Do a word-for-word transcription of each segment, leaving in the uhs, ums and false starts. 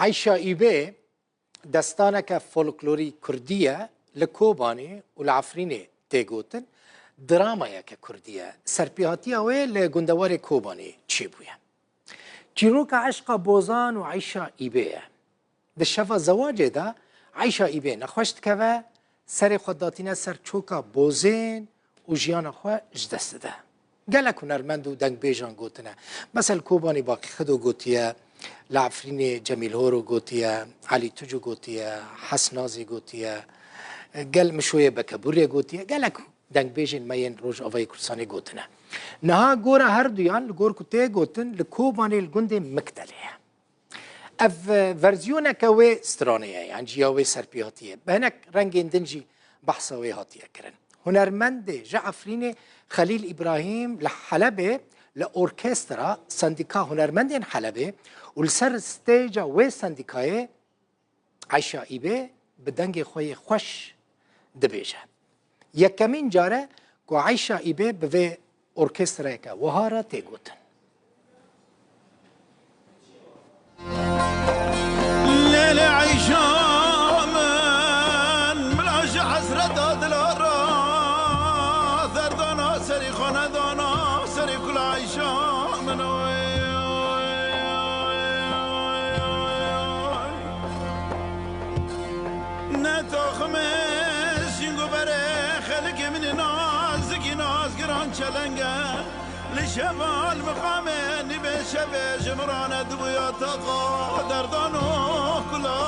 Eyşa Îbê destaneke folklorî kurdî ye, li Kobanê û li Efrînê tê gotin. Dramayeke kurdî ye. Serpêhatiya wê li gundewarê Kobanê çêbûye. Çîroka eşqa Bozan û Eyşa Îbê ye. Di şeva zewacê de Eyşa Îbê nexweş dikeve, serê xwe datîne ser çoka Bozên û jiyana xwe ji dest dide. Gelek hunermend û dengbêjan gotine. Mesela li Kobanê Baqî Xido gotiye, li Efrînê Cemîl Horo gotiye, Elî Tucu gotiye, Hes Nazî gotiye, gel Mişoyê Bekebûrê gotiye, gelek dengbêjên me yên Rojavayê Kurdistanê gotine. Niha gora her duyan li gor ku tê gotin li Kobanê li gundê Miktelê ye. Ev, e, verziyoneke wê stranê ye, yan jî ya wê serpêhatiyê. Bi hinek rengên din jî behsa wê hatiye kirin. Hunermendê ji Efrînê Xelîl Îbrahîm li Helebê li orkestra Sendîka Hunermendên Helebê û li ser stêja wê sendîkayê Eyşa Îbê bi dengê xwe yê xweş dibêje. Yekemîn car e ku Eyşa Îbê bi vê orkestrayeke wiha re tê gotin. Lêlê Eyşa min, min ji hesreta dila re, derdana serî xwe nedana, serî kula Eyşa min. Oy, oy, oy, oy, oy, oy, oy. Ne toximê sîngoberê xelkê min ê nazikî nazgiran çelenge. Li şeval mixamê nîvê şevê ji min re nedibûya taqa derdan û kula.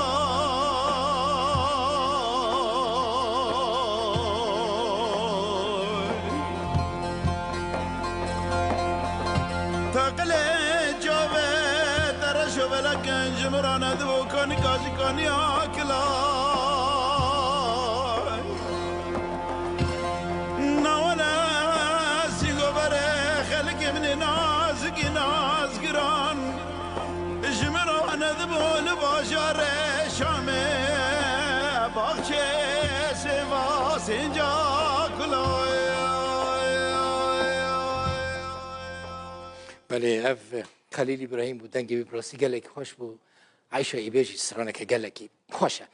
Taqilê çavê te reş û belek in ji min re nedibû kanika ji kaniya kilay. Nawene sîgoberê xelkê min ê nazikî nazgiran. Ji min re nedibû li bajarê Şamê, baxçê sêva sênca kulay. Belê, ev Xelîl Îbrahîm bû, dengê wî bi rastî gelekî xweş bû. Eyşa Îbê jî straneke gelekî xweş e.